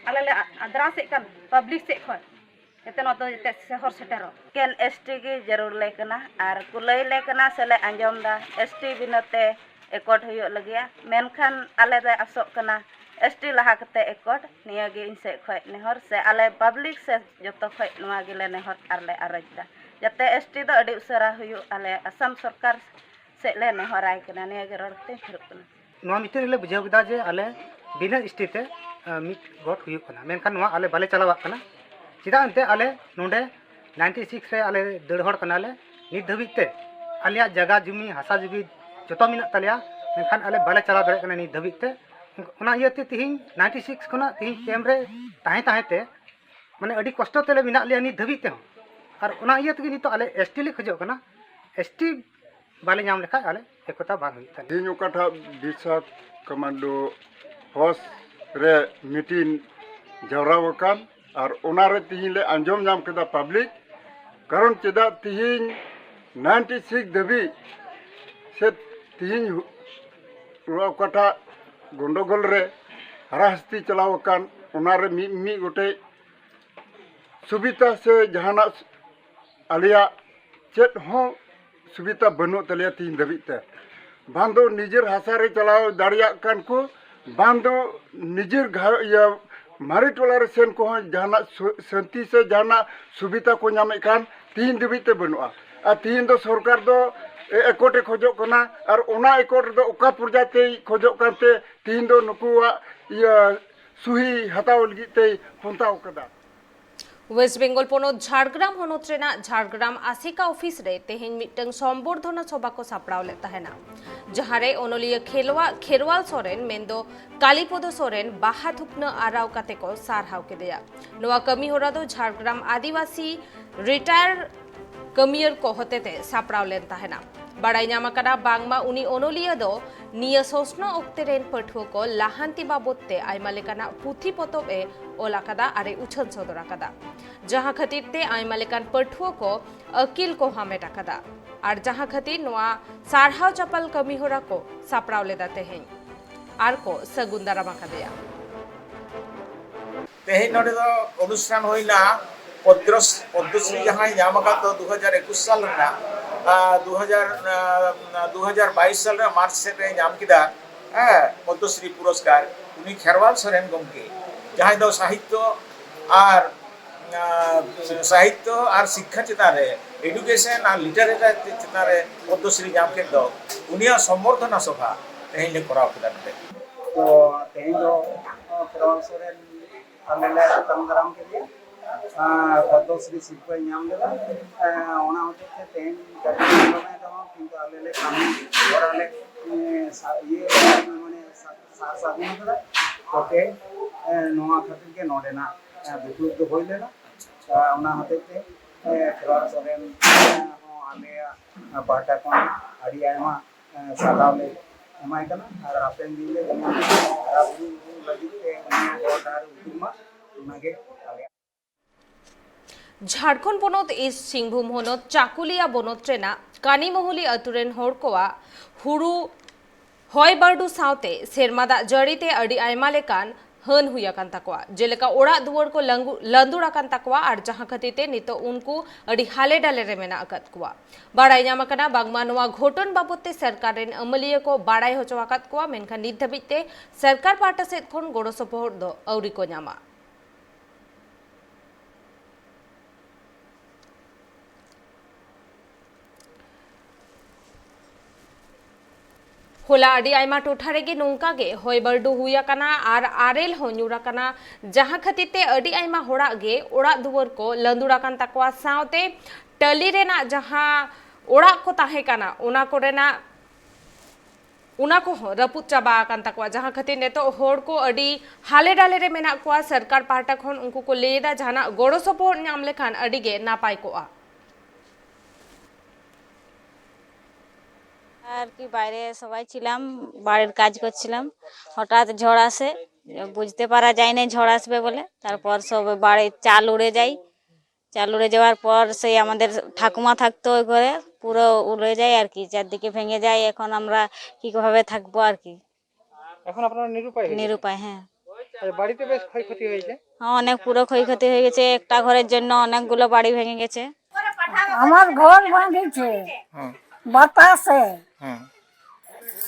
ᱟᱞᱮ ᱞᱮ ᱟᱫᱨᱟᱥᱮᱫ ᱠᱟᱱ ᱯᱟᱵᱽᱞᱤᱠ ᱥᱮᱫ ᱠᱷᱚᱱ, ᱡᱟᱛᱮ ᱱᱚᱣᱟ ᱫᱚ ᱡᱟᱛᱮ ᱥᱚᱦᱚᱨ ᱥᱮᱴᱮᱨᱚᱜ᱾ ᱮᱠᱮᱱ ᱮᱥ ᱴᱤ ᱜᱮ ᱡᱟᱹᱨᱩᱲ ᱞᱮ ᱠᱟᱱᱟ ᱟᱨ ᱠᱚ ᱞᱟᱹᱭ ᱞᱮ ᱠᱟᱱᱟ ᱥᱮᱞᱮ ᱟᱸᱡᱚᱢ ᱫᱟ, ᱮᱥ ᱴᱤ ᱵᱤᱱᱟᱹ ᱛᱮ ᱮᱠᱚᱴ ᱦᱩᱭᱩᱜ ᱞᱟᱹᱜᱤᱫ᱾ ᱢᱮᱱᱠᱷᱟᱱ ᱟᱞᱮ ᱞᱮ ᱟᱥᱚᱜ ᱠᱟᱱᱟ ᱮᱥ ᱴᱤ ᱞᱟᱦᱟ ᱠᱟᱛᱮ ᱮᱠᱚᱴ᱾ ᱱᱤᱭᱟᱹ ᱜᱮ ᱤᱧ ᱥᱮᱫ ᱠᱷᱚᱱ ᱱᱮᱦᱚᱨ, ᱥᱮ ᱟᱞᱮ ᱯᱟᱵᱽᱞᱤᱠ ᱥᱮ ᱡᱚᱛᱚ ᱠᱷᱚᱱ ᱱᱚᱣᱟ ᱜᱮᱞᱮ ᱱᱮᱦᱚᱨ ᱟᱨ ᱞᱮ ᱟᱨᱚᱡᱽ ᱫᱟ, ᱡᱟᱛᱮ ᱮᱥ ᱴᱤ ᱫᱚ ᱟᱹᱰᱤ ᱩᱥᱟᱹᱨᱟ ᱦᱩᱭᱩᱜ᱾ ᱟᱞᱮ ᱟᱥᱟᱢ ᱥᱚᱨᱠᱟᱨ ᱥᱮᱫ ᱞᱮ ᱱᱮᱦᱚᱨᱟᱭ ᱠᱟᱱᱟ᱾ ᱱᱤᱭᱟᱹ ᱜᱮ ᱨᱚᱲ ᱠᱟᱛᱮᱧ ᱛᱷᱤᱨᱚᱜ ᱠᱟᱱᱟ᱾ ᱱᱚᱣᱟ ᱢᱤᱴᱤᱝ ᱨᱮᱞᱮ ᱵᱩᱡᱷᱟᱹᱣ ᱠᱮᱫᱟ ᱡᱮ ᱟᱞᱮ ᱵᱤᱱᱟᱹ ᱮᱥ ᱴᱤ ᱛᱮ, ᱟᱸ, ᱢᱤᱫ ᱜᱚᱴ ᱦᱩᱭᱩᱜ ᱠᱟᱱᱟ, ᱢᱮᱱᱠᱷᱟᱱ ᱱᱚᱣᱟ ᱟᱞᱮ ᱵᱟᱞᱮ ᱪᱟᱞᱟᱣᱟᱜ ᱠᱟᱱᱟ᱾ ᱪᱮᱫᱟᱜ ᱮᱱᱛᱮ ᱟᱞᱮ ᱱᱚᱰᱮ ᱱᱟᱭᱤᱱᱴᱤ ᱥᱤᱠᱥ ᱨᱮ ᱟᱞᱮ ᱫᱟᱹᱲ ᱦᱚᱲ ᱠᱟᱱᱟᱞᱮ, ᱱᱤᱛ ᱫᱷᱟᱹᱵᱤᱡ ᱛᱮ ᱟᱞᱮᱭᱟᱜ ᱡᱟᱭᱜᱟ ᱡᱩᱢᱤ ᱦᱟᱥᱟ ᱡᱩᱢᱤ ᱡᱚᱛᱚ ᱢᱮᱱᱟᱜ ᱛᱟᱞᱮᱭᱟ, ᱢᱮᱱᱠᱷᱟᱱ ᱟᱞᱮ ᱵᱟᱞᱮ ᱪᱟᱞᱟᱣ ᱫᱟᱲᱮᱭᱟᱜ ᱠᱟᱱᱟ ᱱᱤᱛ ᱫᱷᱟᱹᱵᱤᱡ ᱛᱮ᱾ ᱚᱱᱟ ᱤᱭᱟᱹᱛᱮ ᱛᱤᱦᱤᱧ ᱱᱟᱭᱤᱱᱴᱤ ᱥᱤᱠᱥ ᱠᱷᱚᱱᱟᱜ ᱛᱤᱦᱤᱧ ᱠᱮᱢᱯ ᱨᱮ ᱛᱟᱦᱮᱸ ᱛᱟᱦᱮᱸ ᱛᱮ ᱢᱟᱱᱮ ᱟᱹᱰᱤ ᱠᱚᱥᱴᱚ ᱛᱮᱞᱮ ᱢᱮᱱᱟᱜ ᱞᱮᱭᱟ ᱱᱤᱛ ᱫᱷᱟᱹᱵᱤᱡ ᱛᱮᱦᱚᱸ᱾ ᱟᱨ ᱚᱱᱟ ᱤᱭᱟᱹ ᱛᱮᱜᱮ ᱱᱤᱛᱚᱜ ᱟᱞᱮ ᱮᱥ ᱴᱤ ᱞᱮ ᱠᱷᱚᱡᱚᱜ ᱠᱟᱱᱟ, ᱮᱥ ᱴᱤ ᱵᱟᱞᱮ ᱧᱟᱢ ᱞᱮᱠᱷᱟᱡ ᱟᱞᱮ ᱮᱠᱚᱛᱟ ᱵᱟᱝ ᱦᱩᱭᱩᱜ ᱛᱟᱞᱮᱭᱟ᱾ ᱛᱮᱦᱮᱧ ᱚᱠᱟᱴᱟᱜ ᱵᱤᱨᱥᱟ ᱠᱚᱢᱟᱱᱰᱳ ᱯᱷᱳᱨᱥ ᱨᱮ ᱢᱤᱴᱤᱝ ᱡᱟᱣᱨᱟ ᱟᱠᱟᱱ, ᱟᱨ ᱚᱱᱟᱨᱮ ᱛᱮᱦᱮᱧ ᱞᱮ ᱟᱸᱡᱚᱢ ᱧᱟᱢ ᱠᱮᱫᱟ ᱯᱟᱵᱽᱞᱤᱠ᱾ ᱠᱟᱨᱚᱱ ᱪᱮᱫᱟᱜ ᱛᱮᱦᱮᱧ ᱱᱟᱭᱤᱱᱴᱤ ᱥᱤᱠᱥ ᱫᱷᱟᱹᱵᱤᱡ ᱥᱮ ᱛᱮᱦᱮᱧ ᱦᱩ-, ᱚᱠᱟᱴᱟᱜ ᱜᱚᱱᱰᱚᱜᱳᱞ ᱨᱮ ᱦᱟᱨᱟᱦᱟᱥᱛᱤ ᱪᱟᱞᱟᱣ ᱟᱠᱟᱱ, ᱚᱱᱟᱨᱮ ᱢᱤᱫ ᱢᱤᱫ ᱜᱚᱴᱮᱡ ᱥᱩᱵᱤᱫᱷᱟ ᱥᱮ ᱡᱟᱦᱟᱱᱟᱜ ᱟᱞᱮᱭᱟᱜ ᱪᱮᱫ ᱦᱚᱸ ᱥᱩᱵᱤᱫᱷᱟ ᱵᱟᱹᱱᱩᱜ ᱛᱟᱞᱮᱭᱟ ᱛᱤᱦᱤᱧ ᱫᱷᱟᱹᱵᱤᱡ ᱛᱮ᱾ ᱵᱟᱝ ᱫᱚ ᱱᱤᱡᱮᱨ ᱦᱟᱥᱟ ᱨᱮ ᱪᱟᱞᱟᱣ ᱫᱟᱲᱮᱭᱟᱜ ᱠᱟᱱ ᱠᱚ, ᱵᱟᱝ ᱫᱚ ᱱᱤᱡᱮᱨ ᱜᱷᱟ-, ᱤᱭᱟᱹ ᱢᱟᱨᱮ ᱴᱚᱞᱟ ᱨᱮ ᱥᱮᱱ ᱠᱚᱦᱚᱸ ᱡᱟᱦᱟᱱᱟᱜ ᱥᱩ-, ᱥᱟᱹᱱᱛᱤ ᱥᱮ ᱡᱟᱦᱟᱱᱟᱜ ᱥᱩᱵᱤᱫᱷᱟ ᱠᱚ ᱧᱟᱢᱮᱫ ᱠᱟᱱ ᱛᱤᱦᱤᱧ ᱫᱷᱟᱹᱵᱤᱡ ᱛᱮ ᱵᱟᱹᱱᱩᱜᱼᱟ᱾ ᱟᱨ ᱛᱤᱦᱤᱧ ᱫᱚ ᱥᱚᱨᱠᱟᱨ ᱫᱚ ᱮ-, ᱮᱠᱚᱴ ᱮ ᱠᱷᱚᱡᱚᱜ ᱠᱟᱱᱟ, ᱟᱨ ᱚᱱᱟ ᱮᱠᱚᱴ ᱨᱮᱫᱚ ᱚᱠᱟ ᱯᱚᱨᱡᱟᱭ ᱛᱮᱭ ᱠᱷᱚᱡᱚᱜ ᱠᱟᱱᱛᱮ ᱛᱤᱦᱤᱧ ᱫᱚ ᱱᱩᱠᱩᱣᱟᱜ ᱤᱭᱟᱹ ᱥᱩᱦᱤ ᱦᱟᱛᱟᱣ ᱞᱟᱹᱜᱤᱫ ᱛᱮᱭ ᱯᱚᱱᱛᱷᱟ ᱟᱠᱟᱫᱟ᱾ ᱳᱭᱮᱥᱴ ᱵᱮᱝᱜᱚᱞ ᱯᱚᱱᱚᱛ ᱡᱷᱟᱲᱜᱨᱟᱢ ᱦᱚᱱᱚᱛ ᱨᱮᱱᱟᱜ ᱡᱷᱟᱲᱜᱨᱟᱢ ᱟᱥᱮᱠᱟ ᱚᱯᱷᱤᱥ ᱨᱮ ᱛᱮᱦᱮᱧ ᱢᱤᱫᱴᱟᱝ ᱥᱚᱢᱵᱚᱨᱫᱷᱚᱱᱟ ᱥᱚᱵᱷᱟ ᱠᱚ ᱥᱟᱯᱲᱟᱣ ᱞᱮᱫ ᱛᱟᱦᱮᱱᱟ, ᱡᱟᱦᱟᱸ ᱨᱮ ᱚᱱᱚᱞᱤᱭᱟᱹ ᱠᱷᱮᱞᱣᱟ ᱠᱷᱮᱨᱣᱟᱞ ᱥᱚᱨᱮᱱ ᱢᱮᱱᱫᱚ ᱠᱟᱞᱤᱯᱚᱫᱚ ᱥᱚᱨᱮᱱ ᱵᱟᱦᱟ ᱛᱷᱩᱯᱱᱟᱹ ᱟᱨᱟᱣ ᱠᱟᱛᱮ ᱠᱚ ᱥᱟᱨᱦᱟᱣ ᱠᱮᱫᱮᱭᱟ᱾ ᱱᱚᱣᱟ ᱠᱟᱹᱢᱤ ᱦᱚᱨᱟ ᱫᱚ ᱡᱷᱟᱲᱜᱨᱟᱢ ᱟᱹᱫᱤᱵᱟᱹᱥᱤ ᱨᱤᱴᱟᱭᱟᱨ ᱠᱟᱹᱢᱤᱭᱟᱹᱨ ᱠᱚ ᱦᱚᱛᱮᱛᱮ ᱥᱟᱯᱲᱟᱣ ᱞᱮᱱ ᱛᱟᱦᱮᱱᱟ᱾ ᱵᱟᱲᱟᱭ ᱧᱟᱢ ᱟᱠᱟᱱᱟ ᱵᱟᱝᱢᱟ ᱩᱱᱤ ᱚᱱᱚᱞᱤᱭᱟᱹ ᱫᱚ ᱱᱤᱭᱟᱹ ᱥᱚᱥᱱᱚ ᱚᱠᱛᱮ ᱨᱮᱱ ᱯᱟᱹᱴᱷᱩᱣᱟᱹ ᱠᱚ ᱞᱟᱦᱟᱱᱛᱤ ᱵᱟᱵᱚᱛ ᱛᱮ ᱟᱭᱢᱟ ᱞᱮᱠᱟᱱᱟᱜ ᱯᱩᱛᱷᱤ ᱯᱚᱛᱚᱵ ᱮ ᱚᱞ ᱟᱠᱟᱫᱟ ᱟᱨ ᱮ ᱩᱪᱷᱟᱹᱱ ᱥᱚᱫᱚᱨ ᱟᱠᱟᱫᱟ, ᱡᱟᱦᱟᱸ ᱠᱷᱟᱹᱛᱤᱨ ᱛᱮ ᱟᱭᱢᱟ ᱞᱮᱠᱟᱱ ᱯᱟᱹᱴᱷᱩᱣᱟᱹ ᱠᱚ ᱟᱹᱠᱤᱞ ᱠᱚ ᱦᱟᱢᱮᱴ ᱟᱠᱟᱫᱟ᱾ ᱟᱨ ᱡᱟᱦᱟᱸ ᱠᱷᱟᱹᱛᱤᱨ ᱱᱚᱣᱟ ᱥᱟᱨᱦᱟᱣ ᱪᱟᱯᱟᱞ ᱠᱟᱹᱢᱤ ᱦᱚᱨᱟ ᱠᱚ ᱥᱟᱯᱲᱟᱣ ᱞᱮᱫᱟ ᱛᱮᱦᱮᱧ ᱟᱨ ᱠᱚ ᱥᱟᱹᱜᱩᱱ ᱫᱟᱨᱟᱢ ᱟᱠᱟᱫᱮᱭᱟ᱾ ᱛᱮᱦᱮᱧ ᱱᱚᱰᱮ ᱫᱚ ᱚᱱᱩᱥᱴᱷᱟᱱ ᱦᱩᱭᱱᱟ ᱯᱚᱫᱽᱨᱚᱥ- ᱯᱚᱫᱽᱢᱚᱥᱨᱤ ᱡᱟᱦᱟᱸᱭ ᱧᱟᱢ ᱟᱠᱟᱫ ᱫᱚ ᱫᱩ ᱦᱟᱡᱟᱨ ᱮᱠᱩᱥ ᱥᱟᱞ ᱨᱮᱱᱟᱜ, ᱟᱨ ᱫᱩ ᱦᱟᱡᱟᱨ, ᱟᱨ ᱫᱩ ᱦᱟᱡᱟᱨ ᱵᱟᱭᱤᱥ ᱥᱟᱞ ᱨᱮ ᱢᱟᱨᱪ ᱥᱮᱫ ᱨᱮ ᱧᱟᱢ ᱠᱮᱫᱟ, ᱦᱮᱸ, ᱯᱚᱫᱽᱢᱚᱥᱨᱤ ᱯᱩᱨᱚᱥᱠᱟᱨ᱾ ᱩᱱᱤ ᱠᱷᱮᱨᱣᱟᱞ ᱥᱚᱨᱮᱱ ᱜᱚᱢᱠᱮ, ᱡᱟᱦᱟᱸᱭ ᱫᱚ ᱥᱟᱦᱤᱛᱛᱚ ᱟᱨ, ᱟᱨ ᱥᱟᱦᱤᱛᱛᱚ ᱟᱨ ᱥᱤᱠᱠᱷᱟ ᱪᱮᱛᱟᱱ ᱨᱮ, ᱮᱰᱩᱠᱮᱥᱚᱱ ᱟᱨ ᱞᱤᱴᱟᱨᱮᱪᱟᱨ ᱪᱮᱛᱟᱱ ᱨᱮ ᱯᱚᱫᱽᱢᱚᱥᱨᱤ ᱧᱟᱢ ᱠᱮᱫ ᱫᱚ, ᱩᱱᱤᱭᱟᱜ ᱥᱚᱢᱵᱚᱨᱫᱷᱚᱱᱟ ᱥᱚᱵᱷᱟ ᱛᱮᱦᱮᱧ ᱞᱮ ᱠᱚᱨᱟᱣ ᱠᱮᱫᱟ ᱱᱚᱰᱮ᱾ ᱛᱚ ᱛᱮᱦᱮᱧ ᱫᱚ ᱠᱷᱮᱨᱣᱟᱞ ᱥᱚᱨᱮᱱ ᱟᱞᱮ ᱞᱮ ᱟᱛᱟᱝ ᱫᱟᱨᱟᱢ ᱠᱮᱫᱮᱭᱟ᱾ ᱟᱨ ᱯᱚᱫᱽᱢᱚᱥᱨᱤ ᱥᱤᱨᱯᱟᱹᱭ ᱧᱟᱢ ᱞᱮᱫᱟ᱾ ᱮᱸ, ᱚᱱᱟ ᱦᱚᱛᱮᱡ ᱛᱮ ᱛᱮᱦᱮᱧ ᱠᱟᱹᱴᱤᱡ ᱫᱚᱢᱮ ᱨᱮᱦᱚᱸ ᱠᱤᱱᱛᱩ ᱟᱞᱮ ᱞᱮ ᱠᱟᱹᱢᱤ ᱦᱚᱨᱟ ᱞᱮ, ᱮᱸ, ᱥᱟ-, ᱤᱭᱟᱹ ᱢᱟᱱᱮ ᱥᱟ-, ᱥᱟᱨ ᱥᱟᱹᱜᱩᱱ ᱠᱟᱫᱟ᱾ ᱛᱚ ᱛᱮᱦᱮᱧ, ᱮᱸ, ᱱᱚᱣᱟ ᱠᱷᱟᱹᱛᱤᱨ ᱜᱮ ᱱᱚᱰᱮᱱᱟᱜ, ᱮᱸ, ᱫᱩᱯᱲᱩᱵ ᱫᱚ ᱦᱩᱭ ᱞᱮᱱᱟ᱾ ᱟᱨ ᱚᱱᱟ ᱦᱚᱛᱮᱡ ᱛᱮ, ᱮᱸ, ᱠᱷᱮᱨᱣᱟᱞ ᱥᱚᱨᱮᱱ, ᱮᱸ, ᱦᱚᱸ ᱟᱞᱮᱭᱟᱜ ᱯᱟᱦᱴᱟ ᱠᱷᱚᱱ ᱟᱹᱰᱤ ᱟᱭᱢᱟ, ᱮᱸ, ᱥᱟᱨᱦᱟᱣ ᱞᱮ ᱮᱢᱟᱭ ᱠᱟᱱᱟ᱾ ᱟᱨ ᱦᱟᱯᱮᱱ ᱫᱤᱱ ᱨᱮ ᱡᱮᱢᱚᱱ ᱦᱟᱨᱟ ᱵᱩᱨᱩ ᱞᱟᱹᱜᱤᱫ ᱛᱮ ᱩᱱᱤᱭᱟᱜ ᱦᱚᱨ ᱰᱟᱦᱟᱨ ᱩᱫᱩᱜ ᱢᱟ, ᱚᱱᱟᱜᱮ ᱟᱞᱮᱭᱟᱜ᱾ ᱡᱷᱟᱲᱠᱷᱚᱸᱰ ᱯᱚᱱᱚᱛ ᱤᱥᱴ ᱥᱤᱝᱵᱷᱩᱢ ᱦᱚᱱᱚᱛ ᱪᱟᱠᱩᱞᱤᱭᱟ ᱵᱚᱱᱚᱛ ᱨᱮᱱᱟᱜ ᱠᱟᱱᱤᱢᱚᱦᱩᱞᱤ ᱟᱹᱛᱩ ᱨᱮᱱ ᱦᱚᱲ ᱠᱚᱣᱟᱜ ᱦᱩᱲᱩ ᱦᱚᱭ ᱵᱟᱹᱨᱰᱩ ᱥᱟᱶᱛᱮ ᱥᱮᱨᱢᱟ ᱫᱟᱜ ᱡᱟᱹᱲᱤ ᱛᱮ ᱟᱹᱰᱤ ᱟᱭᱢᱟ ᱞᱮᱠᱟᱱ ᱦᱟᱹᱱ ᱦᱩᱭ ᱟᱠᱟᱱ ᱛᱟᱠᱚᱣᱟ, ᱡᱮᱞᱮᱠᱟ ᱚᱲᱟᱜ ᱫᱩᱣᱟᱹᱨ ᱠᱚ ᱞᱟᱹᱝᱜᱩ- ᱞᱟᱹᱸᱫᱩᱲ ᱟᱠᱟᱱ ᱛᱟᱠᱚᱣᱟ, ᱟᱨ ᱡᱟᱦᱟᱸ ᱠᱷᱟᱹᱛᱤᱨ ᱛᱮ ᱱᱤᱛᱚᱜ ᱩᱱᱠᱩ ᱟᱹᱰᱤ ᱦᱟᱞᱮ ᱰᱟᱞᱮ ᱨᱮ ᱢᱮᱱᱟᱜ ᱟᱠᱟᱫ ᱠᱚᱣᱟ᱾ ᱵᱟᱲᱟᱭ ᱧᱟᱢ ᱟᱠᱟᱱᱟ ᱵᱟᱝᱢᱟ ᱱᱚᱣᱟ ᱜᱷᱚᱴᱚᱱ ᱵᱟᱵᱚᱛ ᱛᱮ ᱥᱚᱨᱠᱟᱨ ᱨᱮᱱ ᱟᱹᱢᱟᱹᱞᱤᱭᱟᱹ ᱠᱚ ᱵᱟᱲᱟᱭ ᱦᱚᱪᱚ ᱟᱠᱟᱫ ᱠᱚᱣᱟ, ᱢᱮᱱᱠᱷᱟᱱ ᱱᱤᱛ ᱫᱷᱟᱹᱵᱤᱡ ᱛᱮ ᱥᱚᱨᱠᱟᱨ ᱯᱟᱦᱴᱟ ᱥᱮᱫ ᱠᱷᱚᱱ ᱜᱚᱲᱚ ᱥᱚᱯᱚᱦᱚᱫ ᱫᱚ ᱟᱹᱣᱨᱤ ᱠᱚ ᱧᱟᱢᱟ᱾ ᱦᱚᱞᱟ ᱟᱹᱰᱤ ᱟᱭᱢᱟ ᱴᱚᱴᱷᱟ ᱨᱮᱜᱮ ᱱᱚᱝᱠᱟ ᱜᱮ ᱦᱚᱭ ᱵᱟᱹᱨᱰᱩ ᱦᱩᱭ ᱟᱠᱟᱱᱟ ᱟᱨ ᱟᱨᱮᱞ ᱦᱚᱸ ᱧᱩᱨ ᱟᱠᱟᱱᱟ, ᱡᱟᱦᱟᱸ ᱠᱷᱟᱹᱛᱤᱨ ᱛᱮ ᱟᱹᱰᱤ ᱟᱭᱢᱟ ᱦᱚᱲᱟᱜ ᱜᱮ ᱚᱲᱟᱜ ᱫᱩᱣᱟᱹᱨ ᱠᱚ ᱞᱟᱸᱫᱩᱲ ᱟᱠᱟᱱ ᱛᱟᱠᱚᱣᱟ, ᱥᱟᱶᱛᱮ ᱴᱟᱹᱞᱤ ᱨᱮᱱᱟᱜ ᱡᱟᱦᱟᱸ ᱚᱲᱟᱜ ᱠᱚ ᱛᱟᱦᱮᱸ ᱠᱟᱱᱟ, ᱚᱱᱟ ᱠᱚᱨᱮᱱᱟᱜ, ᱚᱱᱟ ᱠᱚᱦᱚᱸ ᱨᱟᱹᱯᱩᱫ ᱪᱟᱵᱟ ᱟᱠᱟᱱ ᱛᱟᱠᱚᱣᱟ, ᱡᱟᱦᱟᱸ ᱠᱷᱟᱹᱛᱤᱨ ᱱᱤᱛᱚᱜ ᱦᱚᱲ ᱠᱚ ᱟᱹᱰᱤ ᱦᱟᱞᱮ ᱰᱟᱞᱮ ᱨᱮ ᱢᱮᱱᱟᱜ ᱠᱚᱣᱟ᱾ ᱥᱚᱨᱠᱟᱨ ᱯᱟᱦᱴᱟ ᱠᱷᱚᱱ ᱩᱱᱠᱩ ᱠᱚ ᱞᱟᱹᱭ ᱮᱫᱟ, ᱡᱟᱦᱟᱱᱟᱜ ᱜᱚᱲᱚ ᱥᱚᱯᱚᱦᱚᱫ ᱧᱟᱢ ᱞᱮᱠᱷᱟᱱ ᱟᱹᱰᱤ ᱜᱮ ᱱᱟᱯᱟᱭ ᱠᱚᱜᱼᱟ᱾ আর কি, বাইরে সবাই ছিলাম, বাড়ির কাজ করছিলাম, হঠাৎ ঝড় আসে, বুঝতে পারা যায় না ঝড় আসবে বলে। তারপর সব বাড়ির চাল উড়ে যায়, চাল উড়ে যাওয়ার পর সেই আমাদের ঠাকুমা থাকতো ওই ঘরে, পুরো উড়ে যায় আর কি, চারদিকে ভেঙে যায়। এখন আমরা কিভাবে থাকবো আর কি? এখন আপনারা নিরুপায় হয়ে গেছেন। নিরুপায়, হ্যাঁ। আচ্ছা, বাড়িতে বেশ ক্ষয়ক্ষতি হয়েছে। হ্যাঁ, অনেক পুরো ক্ষয়ক্ষতি হয়ে গেছে, একটা ঘরের জন্য অনেকগুলো বাড়ি ভেঙে গেছে। আমার ঘর ভাঙিছে হ্যাঁ। বাতাসে। হ্যাঁ।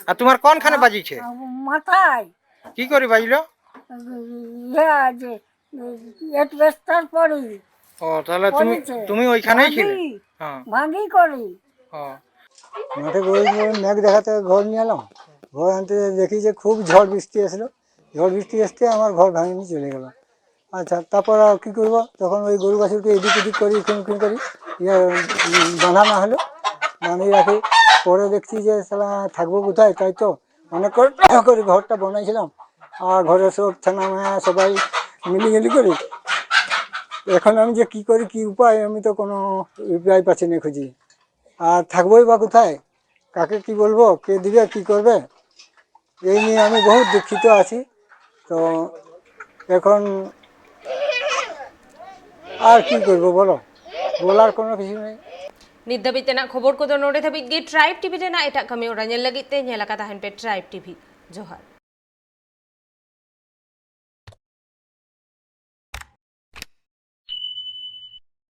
আর তোমার কোনখানে বাজিছে? মাথায়। কি করে বাজলো? ইয়ে, যে, এসবেস্টর পড়ি। ও, তাহলে তুমি, পড়েছে। তুমি ওইখানেই ছিলে? ভাঙি, হ্যাঁ। ভাঙি করি। ও। মাঠে গরু, গরু মেঘ দেখাতে ঘর নিয়ে এলাম। ঘর আনতে দেখি যে খুব ঝড় বৃষ্টি এসলো। ঝড় বৃষ্টি এসতে আমার ঘর ভাঙিনি চলে গেল। আচ্ছা, তারপর আর কি করবো? তখন ওই গরু বাছুরকে এদিক ওদিক করি, এখানে ওখানে করি, ইয়ে, উম, বাঁধা না হলো, বাঁধি রাখি। পরে দেখছি যে, "শালা, থাকবো কোথায়?" তাই তো অনেক করে, করে ঘরটা বানাইছিলাম। আর ঘরে সব ছানা মায়া সবাই মিলিমিলি করি। এখন আমি যে কি করি, কি উপায়, আমি তো কোনো উপায় পাচ্ছি না খুঁজি। আর থাকবোই বা কোথায়? কাকে কি বলবো? কে দিবে? কি করবে? এই নিয়ে আমি বহুত দুঃখিত আছি। তো এখন আর কি করবো বলো? বলার কোনো কিছু নেই। ᱱᱤᱛ ᱫᱷᱟᱹᱵᱤᱡ ᱛᱮᱱᱟᱜ ᱠᱷᱚᱵᱚᱨ ᱠᱚᱫᱚ ᱱᱚᱰᱮ ᱫᱷᱟᱹᱵᱤᱡ ᱜᱮ᱾ ᱴᱨᱟᱭᱤᱵᱽ ᱴᱤᱵᱷᱤ ᱨᱮᱱᱟᱜ ᱮᱴᱟᱜ ᱠᱟᱹᱢᱤ ᱦᱚᱨᱟ ᱧᱮᱞ ᱞᱟᱹᱜᱤᱫ ᱛᱮ ᱧᱮᱞ ᱟᱠᱟ ᱛᱟᱦᱮᱱ ᱯᱮ ᱴᱨᱟᱭᱤᱵᱽ ᱴᱤᱵᱷᱤ᱾ ᱡᱚᱦᱟᱨ᱾